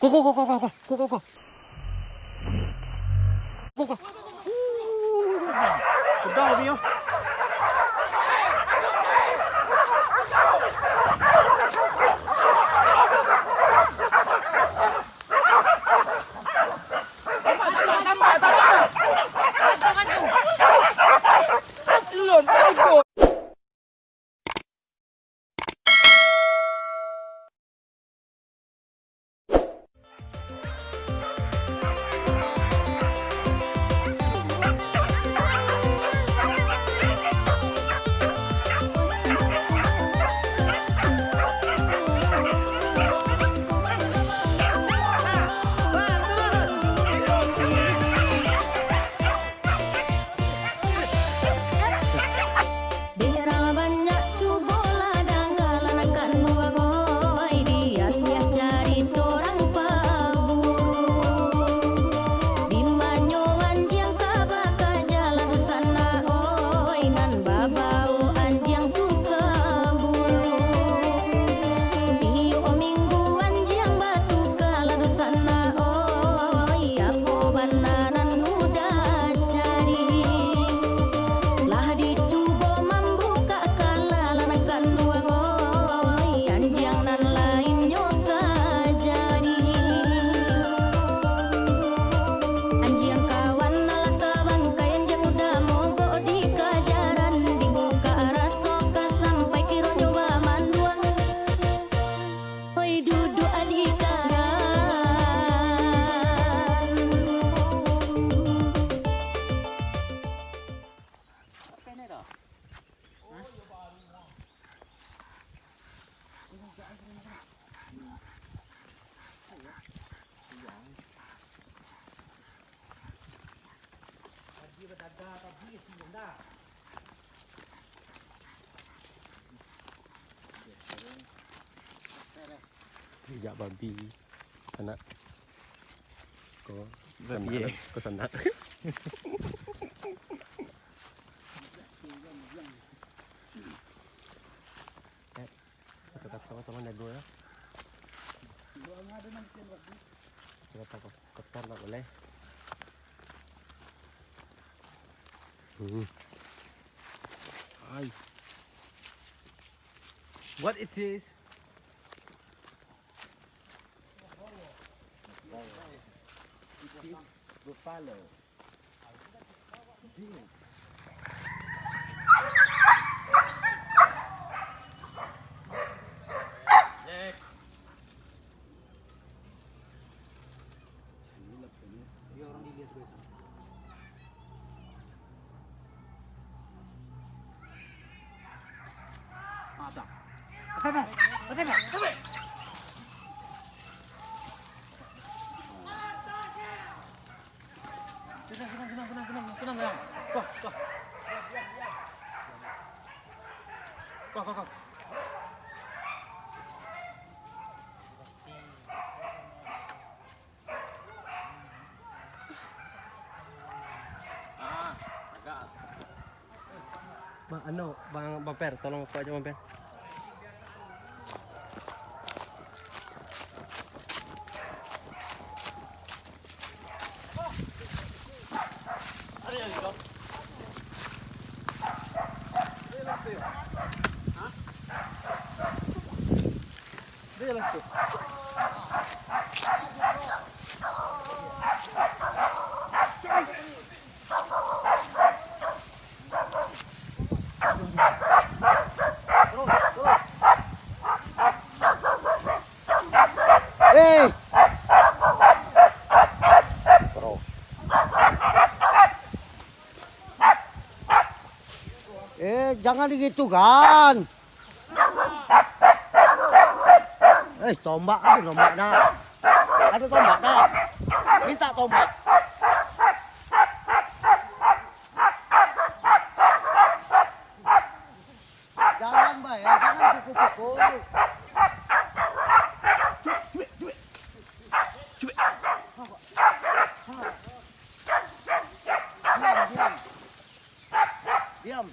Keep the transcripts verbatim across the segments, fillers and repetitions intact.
Ko, ko, ko. Ko, ko. Udah, Bang, yo. Dek lah banyak cubo lah danga lah nan kanduang, oi, di ateh carito urang paburu. Di manyo anjiang ka bakaja lah dunsanak, oi, nan babau anjiang tu ka bulu. Tiok minggu anjiang batuka lah dunsanak, oi, apo bana nan udah cari. Lah dicubo mambukak kala lah nan kanduang, oi, anjiang nan lainnyo ka jadi. Anjiang kawan alah ka bangkai, anjiang udah mogok di kajaran, dibukak raso ka sampai kironyo bamanduang. Oi, duduak di karan. Bijak babi, sanak. Ko, babi, sanak, eh. Ko sanak. Eh, kata-kata teman dah dua, ya. Kata-kata kotor tak boleh. Hmm. Hai. What it is? It is buffalo. Deer. Ada. Ada, ada. Ada, ada. Ada. Tenang, tenang, tenang, tenang, tenang, tenang, tenang. Wah, wah. Wah, wah, wah. Ah, agak. Bang, anu, Bang, Bang Per, tolong aku aja, Bang Per. Hei! Eh, jangan gitu kan. Eh, tombak, ada tombak dah. Ada tombak dah. Minta tombak. Jangan, Bay, jangan pukul-pukul. Diam, diam. Diam.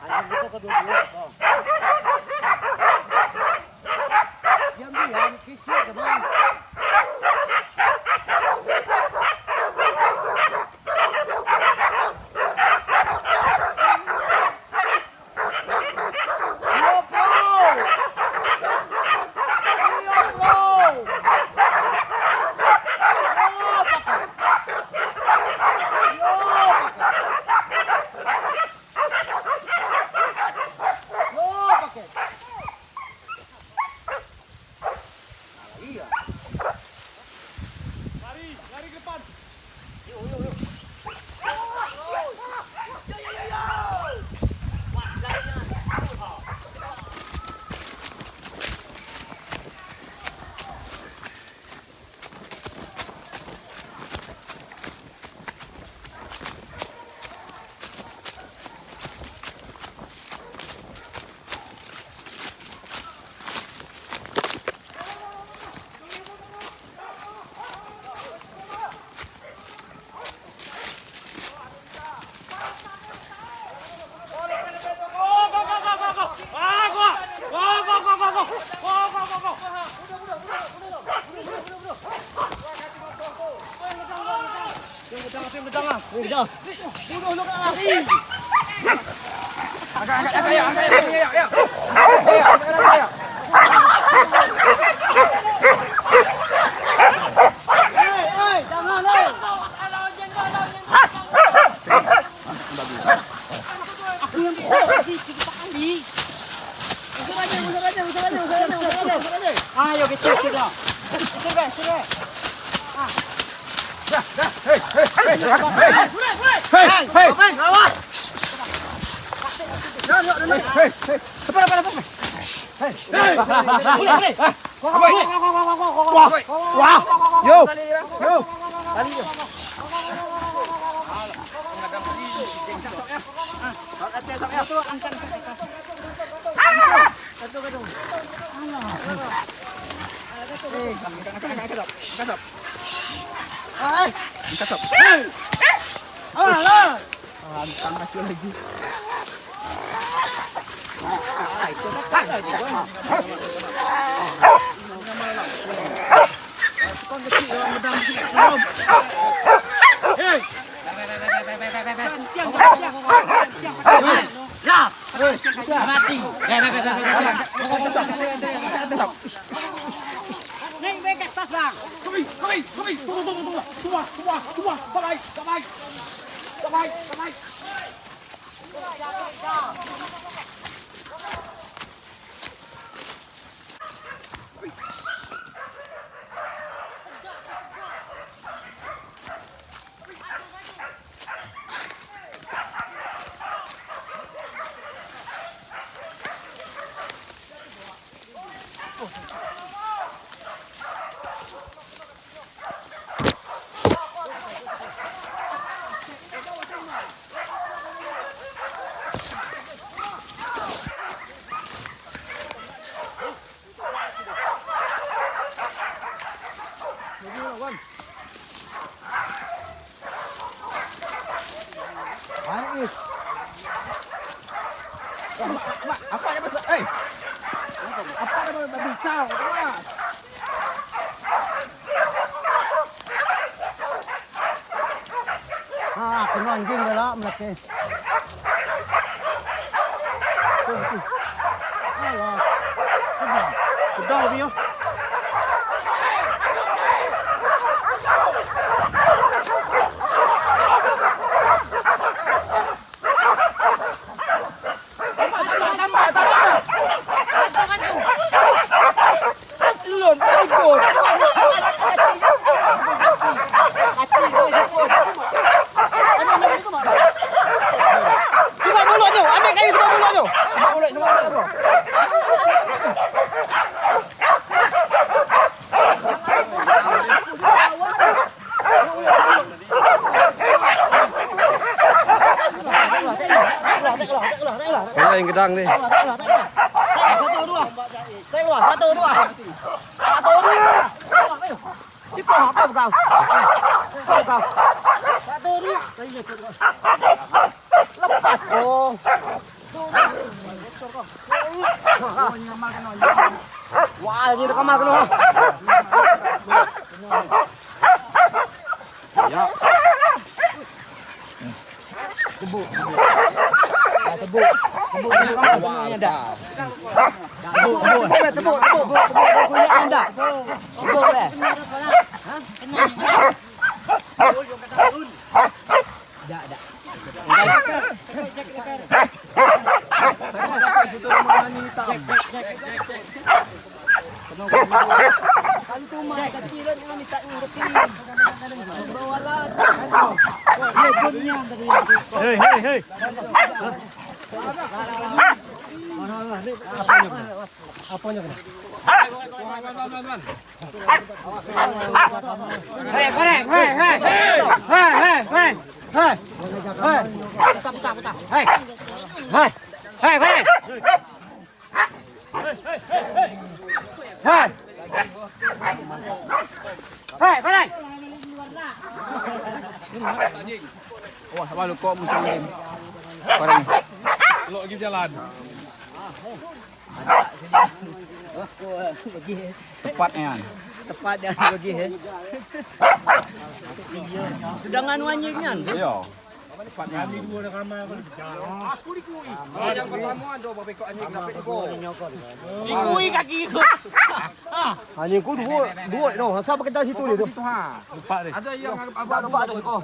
Anjing itu kedua-dua, kau. Dah. Bunuh lu, kau lari. Angkat, angkat, angkat, angkat, angkat, angkat, angkat. Angkat, angkat, angkat, angkat. Hei, hei, jangan, hei. Aku yang buka lagi, tiga kali. Usir aja, usir aja, usir aja, usir aja, usir aja, usir aja. Ayo, kecil, kecil lah. Kecil, guys, kecil, guys. Ah. Dah, dah. Hei, hei, hei, hei, hei. Hei, hei. Hei, hei. Apa, apa, apa, apa? Hei. Hei. Hei. Hei. Hei. Wah, wah, yo, yo. Alah. Lantang aja lagi. Hei! Lah, mati. Naik ke atas, Bang. Kami, kami, kami. Tunggu, tunggu, tunggu. Tunggu, tunggu, tunggu. Sabar, sabar, sabar. Sabar, sabar. Manis. Wah, mak, mak, apa yang besar? Eh. Apa yang besar? Wah. Ah, kena anjing dah lah, melakeh. Tuh, tuh. Alah. Pedang. Pedang dia. Cuba mulutnyo, ambil kayu cuba mulutnyo. Cuba mulut, cuba mulut, cuba. Banyak yang gedang ni. Satu, dua. Satu, dua. Satu, dua. Iko apa kau? Apa kau? Lepas kong. Wah, ini kamar kena. Ya. Tebuk. Ah, tebuk. Tebuk dulu kan, tebuk yang ada. Tebuk, tebuk. Tebuk, tebuk. Tebuk, tebuk. Tebuk, tebuk. Tebuk, eh. Dak, dak. Hei, hei, hei. Aponyo kena? Hei, korek, hei, hei. Hei, hei, korek. Hei. Hei. Hei. Hei, korek. Hei. Hei, korek. Wah, malu kok musim ni. Korek. Lok lagi jalan. Cepat nian. Tepat dah bagi, eh. Sedang anu anjing nian tu. Iyo. Yang pertama ado berapa ekor anjing dapat tigo. Dikui kaki ku. Anjing ku duo, duo no. Asal pakai situ dia tu. Lupa deh. Ada yang nampak tu, Ko.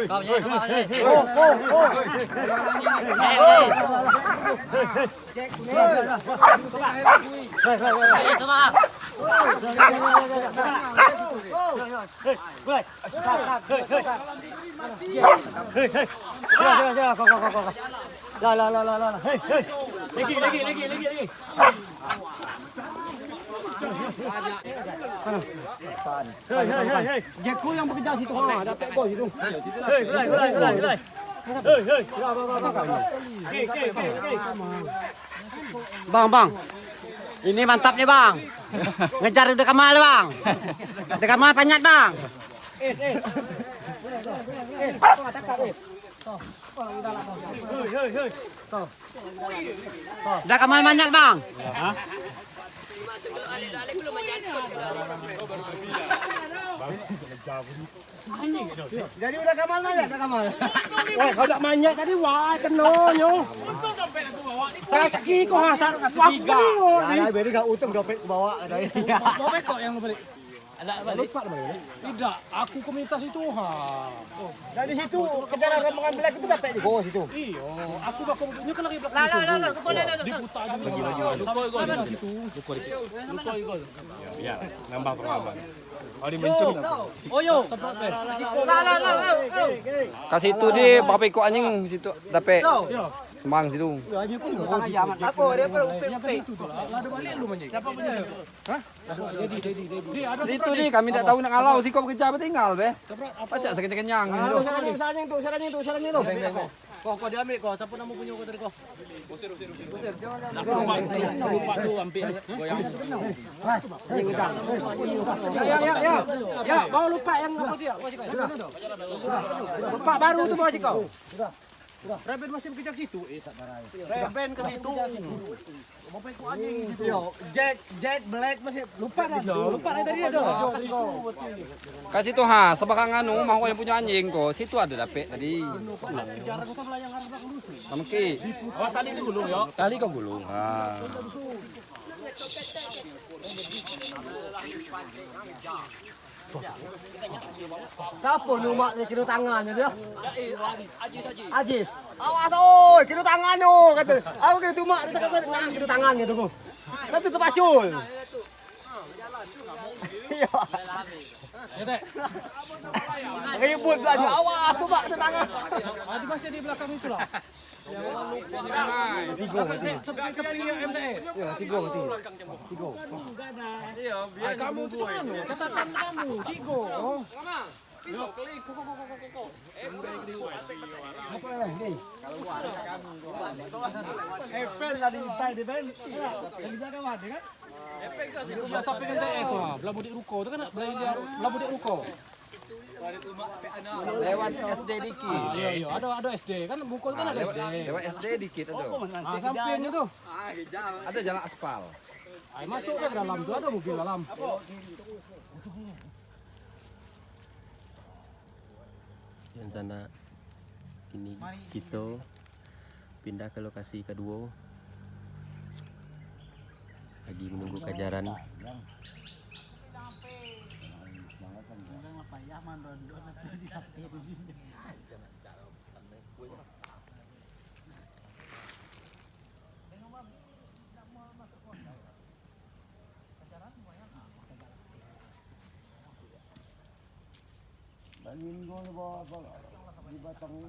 Kau je, kau je. Oh, oh, oh. Eh, eh. Eh, tu, Bang. Hei, hei. Hei, hei. Hei, hei. Jalan, jalan, jalan. Kau, kau, kau, kau, kau. Lah, lah, lah, lah, lah. Hei, hei. Lagi, lagi, lagi, lagi, lagi. Hei, hei, hei, hei. Jack Ko yang bekerja situ. Ha, dapat gol situ. Hei, gulai, gulai, gulai, gulai. Hei, hei. Oke, oke, oke, oke. Bang, bang. Ini mantap nih, Bang. Ngejar udah Kamal, Bang. Udah Kamal panyat, Bang. Eh, eh. Eh, tangkap, eh. Hei, hei, hei. Udah Kamal manyat, Bang. Jadi udah Kamal manyat, udah Kamal. Wah, kau dak manyat tadi, wah, kenonyo. Kaki kau hasar, wah, kau ni. Alah, beri kau untung dompet ku bawa tadi. Dompet kau yang balik. Anak balik. Lupa nama dia. Tidak, aku komunitas itu, ha. Dari situ, ke dalam rombongan belakang itu dapat di bawah situ. Iyo, aku bakal punya kan lagi belakang. Lah, lah, lah, lah, kepala, lah, lah. Diputar dulu. Lagi, lagi, lagi. Sama, sama, sama. Situ. Lupa, lupa. Lupa, lupa. Ya, ya, nambah pengalaman. Kalau dia mencuri, oh, yo. Semprot deh. Lah, lah, lah, lah, lah. Ka situ di, berapa ekor anjing situ dapat. Yo. Semang situ. Yo, anjing pun. Apa dia, apa, upik, upik. Lah, ada balik lu, anjing. Siapa punya? Hah? Situ ni, kami dak tahu nak ngalau, siko bekeja batinggal beh. Pacak sakenyang-kenyang tu. Sarang tu, sarang tu, sarang tu. Kau, kau diambil kau, siapa nama punyo kau tadi kau? Nak lupa, lupa tu ambil goyang. Ya, ya, ya, ya. Ya, bawa lupa yang apa tu ya? Lupa baru tu bawa siko. Reben masih bekeja situ. Eh, tak parah. Reben ke situ. Yo, Jack, Jack Black masih lupa dah. Lupa dah tadi dah. Ka situ ha, sabarang anu, mah yang punyo anjing ko. Situ ado dapek tadi. Sama ki. Oh, tali tu gulung, yo. Tali kau gulung. Ha. Siapa ni umak ni kena tangan je dia? Ajis. Awas oi, kena tangan tu kata. Aku kena tumak dia kata, "Nah, kena tangan," kata aku. Kata terpacul. Iya. Ribut saja. Awas tu mak kena tangan. Ah, dia masih di belakang itulah. Tigo, tigo. Sepi tepi M T S. Ya, tigo, tigo. Tigo. Ai, kamu tu anu, catatan kamu, tigo. Oh. Apa ni? Epel lah di intai di ben. Ya, yang dijaga mati kan? Ya, sampai kan M T S lah. Belah mudik ruko tu kan, belah, belah mudik ruko. Lewat S D dikit. Ah, iya, iya. Ada, ada S D. Kan bungkul kan ada S D. Lewat, lewat S D dikit ada. Ah, samping tu. Ada jalan aspal. Ai, masuk ke dalam tu, ada mobil dalam. Rencana kini kito pindah ke lokasi kaduo, lagi menunggu kajaran.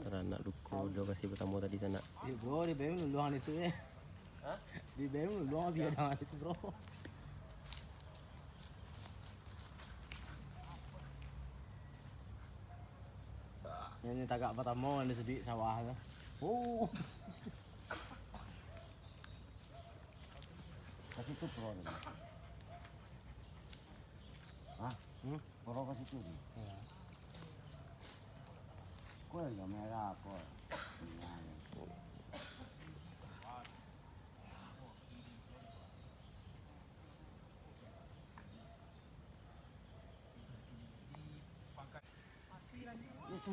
Taranak luko di lokasi pertamo tadi sanak. Eh, bro, di B M luluang itu, eh. Hah? Di B M luluang tiga tangan itu, bro. Yang, yang tagak pertamo, yang di sudut sawah tu. Oh. Ka situ pro ni. Hah? Hmm? Pro ka situ ni. Iya. Ko yang merah ko. Iya.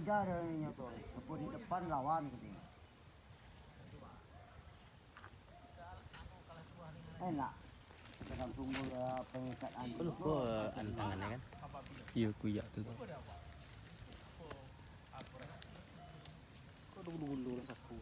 Ada inyo tu, tepuk di depan lawan gitu. Enak. Tergantung bola pengikat anu. Kau lupa, eh, tangannya kan? Iyo, kuyak tu. Kau dulu-dulu lah saku.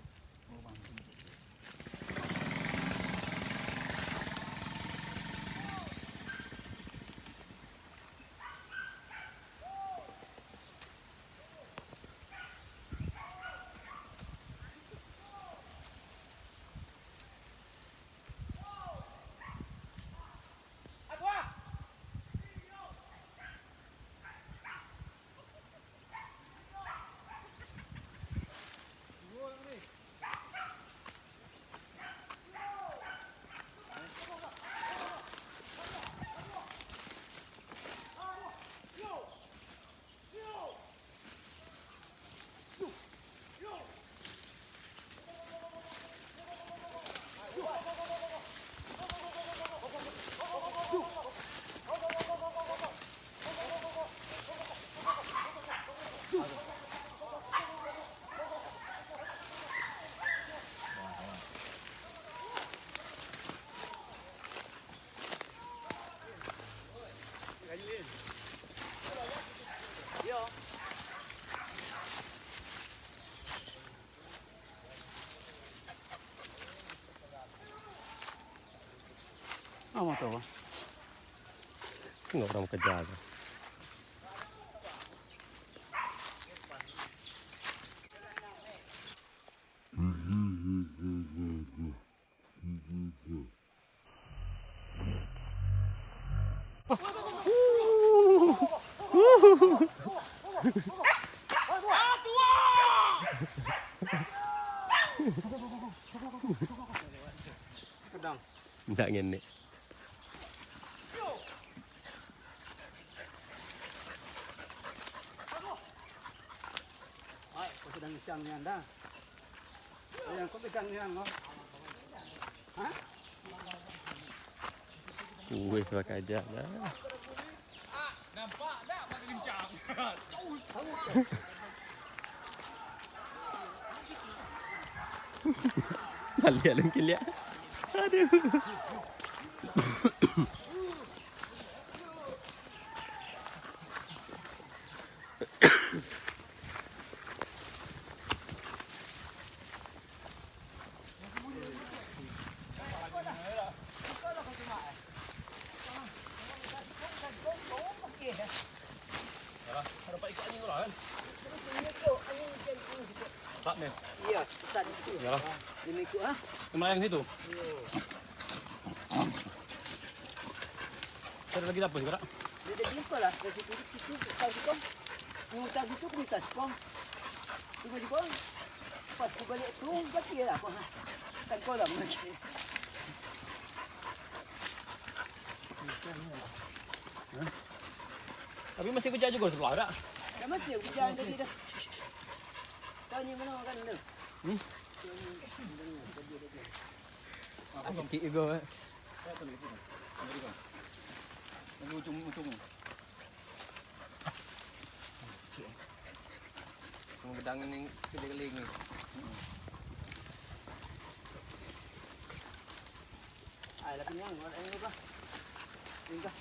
Apo tu? Tengok urang bakeja tu. Pedang. Ndak ngenek. Ai, kau sadang kencang nian dah. Ai, kau kencang nian, kau. Hah? Weh, bakaja dah. Nampak tak mata kencang? Cus. Baliak alun kiliak. Aduh. Pak, nih. Iya, Ustaz. Iyalah. Ini ku, ah. Yang melayang situ. Iya. Ada lagi apa sih, Kak? Dia jadi apa lah? Dari situ, situ, situ, situ. Mutar situ, mutar situ. Tiba-tiba, pas ku balik tu, mati lah aku. Kan kau lah mati. Tapi masih hujan juga sebelah, tak? Ya, masih hujan tadi dah. Kau ni mana makan tu? Hmm? Kecil juga, eh. Lagi ujung-ujung. Ujung gedang ni, keliling-keliling ni. Ai, lah kenyang, buat air lupa. Minta.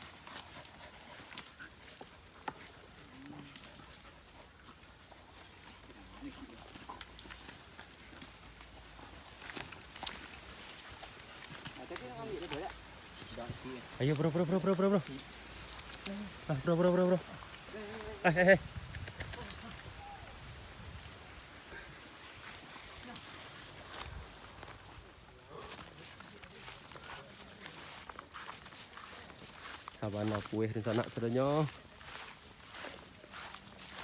Ayo, bro, bro, bro, bro, bro, bro. Ah, bro, bro, bro, bro. Ah, eh, eh. Sabana kueh di sanak sadonyo.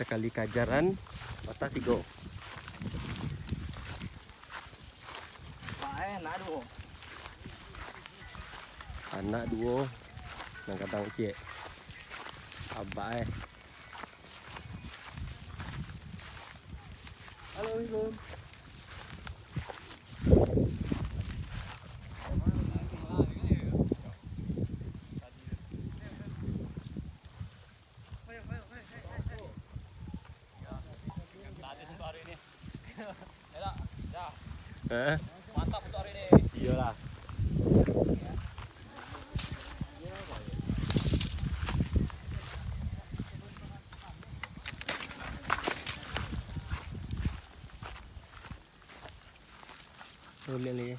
Sakali kajaran, patah tigo. Anak duo. Anak duo, nan gadang ciek. Abak, eh. Halo, Assalamualaikum. Hah? Iyolah. Boleh lagi.